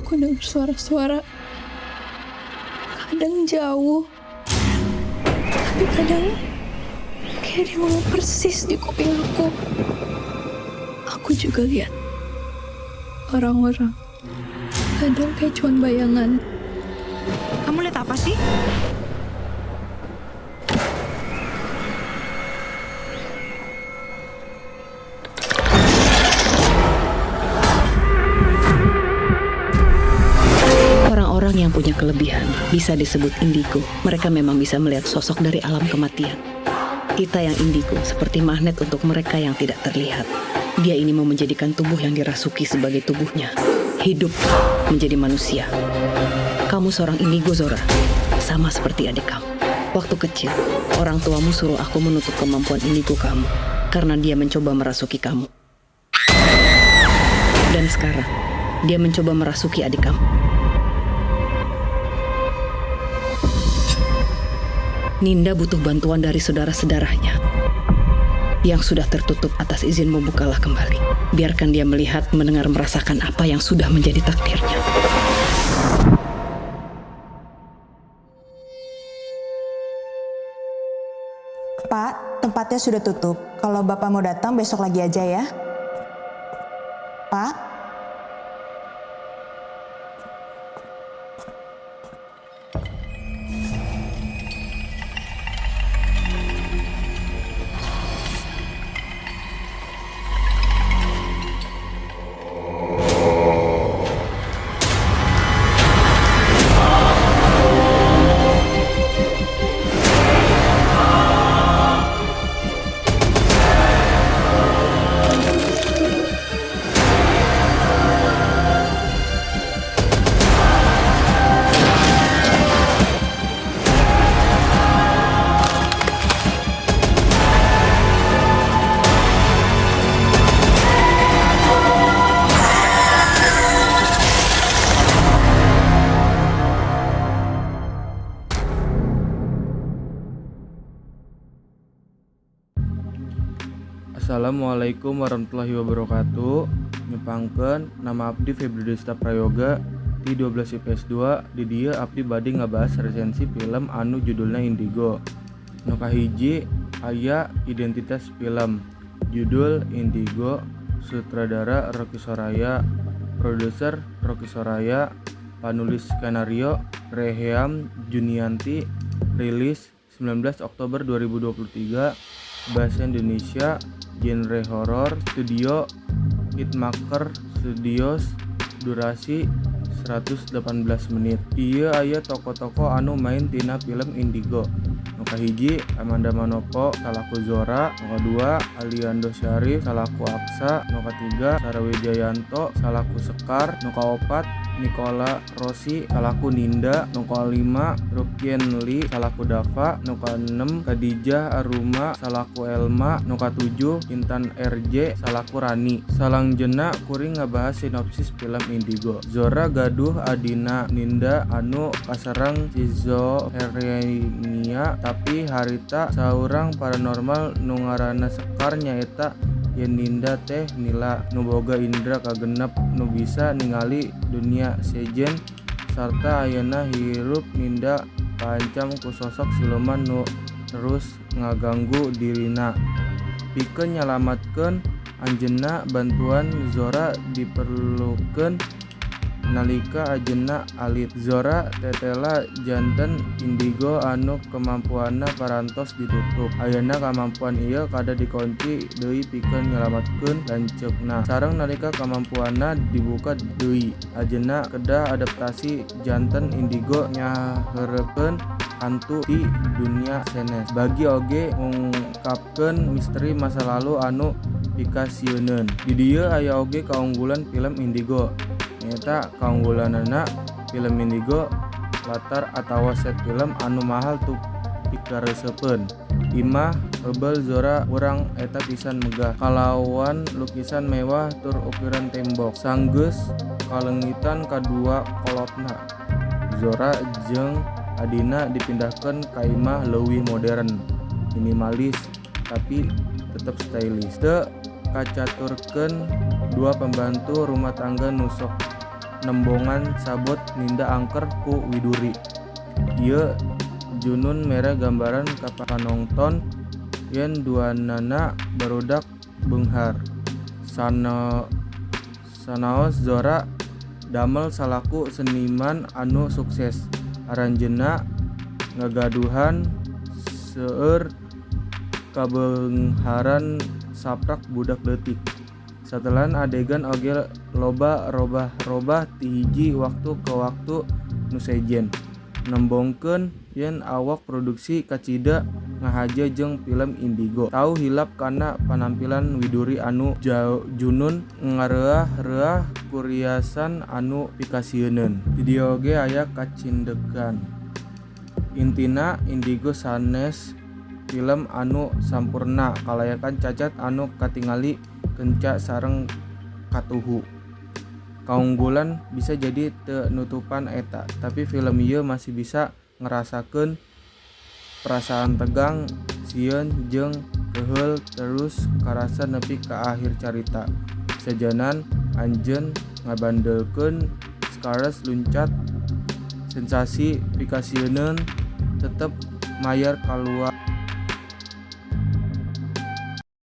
Aku dengar suara-suara. Kadang jauh, tapi kadang kayak dia ngomong persis di kuping aku. Aku juga lihat orang-orang. Kadang kayak cuman bayangan. Kamu lihat apa sih? Orang-orang yang punya kelebihan bisa disebut indigo. Mereka memang bisa melihat sosok dari alam kematian. Kita yang indigo seperti magnet untuk mereka yang tidak terlihat. Dia ini mau menjadikan tubuh yang dirasuki sebagai tubuhnya. Hidup menjadi manusia. Kamu seorang indigo, Zora. Sama seperti adik kamu. Waktu kecil, orang tuamu suruh aku menutup kemampuan indigo kamu karena dia mencoba merasuki kamu. Dan sekarang, dia mencoba merasuki adik kamu. Ninda butuh bantuan dari saudara-saudaranya yang sudah tertutup atas izinmu bukalah kembali. Biarkan dia melihat, mendengar, merasakan apa yang sudah menjadi takdirnya. Pak, tempatnya sudah tutup. Kalau Bapak mau datang besok lagi aja ya. Pak? Assalamualaikum warahmatullahi wabarakatuh. Nyepangkeun nama abdi Febri Desta Prayoga ti 12 IPS 2. Di dieu abdi bade ngabahas resensi film anu judulna Indigo. Nu kahiji aya identitas film, judul Indigo, sutradara Rocky Soraya, produser Rocky Soraya, panulis skenario Reheam Junianti, rilis 19 Oktober 2023, bahasa Indonesia, genre horor, studio Hitmaker Studios, durasi 118 menit. Ieu aya toko-toko anu main tina film Indigo. Nu kahiji Amanda Manopo salaku Zora, nu kadua Aliando Syarif salaku Aksa, nu katiga Sara Wijayanto salaku Sekar, nu kaopat Nicola Rossi salaku Ninda, nu kalima Rukyen Lee salaku Dava, nu kaenem Khadijah Aruma salaku Elma, nu katujuh Intan RJ salaku Rani. Salangjena kuring ngabahas sinopsis film Indigo. Zora gaduh adina Ninda anu kaserang skizofrenia, tapi harita saurang paranormal nu ngaranna Sekar nyaeta yen Ninda teh nila nu boga indra kagenep nu bisa ningali dunia sejen sarta ayeuna hirup Ninda kaancam ku sosok siluman nu terus ngaganggu dirina. Pikeun nyalametkeun anjeunna, bantuan Zora diperlukeun nalika anjeunna alit. Zora tetela janten indigo anu kamampuanna parantos ditutup. Ayeuna kamampuan ieu kedah dikunci deui pikeun nyalametkeun lanceukna. Sareng nalika kamampuanna dibuka deui, anjeunna kedah adaptasi janten indigo nyaheureupkeun hantu ti dunia sanes. Bagi oge ngungkapkeun misteri masa lalu anu pikasieuneun. Di dieu aya oge kaunggulan film Indigo. Nyaeta kaunggulanana film Indigo latar atawa set film anu mahal tur pikareusepeun. Imah mebel Zora urang eta pisan megah kalawan lukisan mewah tur ukiran tembok. Sanggeus kaleungitan kadua kolotna, Zora jeung adina dipindahkeun ka imah leuwih modern, minimalis tapi tetep stylish. Teu kacaturkeun dua pembantu rumah tangga nu sok nembongan sabot Ninda angker ku Widuri. Ieu Junun mere gambaran ka panongton yen duanana barudak beunghar. Sanaos Zora damel salaku seniman anu sukses, aranjeunna ngagaduhan seueur kabeungharan saprak budak leutik. Satelan adegan oge loba robah-robah ti hiji waktu ka waktu nu sejen, nembongkeun yen awak produksi kacida ngahaja jeung pilem Indigo. Teu hilap kana panampilan Widuri anu junun ngareah-reuah ku riasan anu pikasieuneun. Di dieu oge aya kacindekan. Intina Indigo sanes pilem anu sampurna kalayan cacat anu katingali kenca sareng katuhu. Kaunggulan bisa jadi teu nutupan eta, tapi film ieu masih bisa ngarasakeun perasaan tegang, sieun jeung keuheul terus karasa nepi ka akhir carita. Sejenna anjeun ngabandelkeun scares luncat sensasi pikasieuneun tetep mayar kaluar.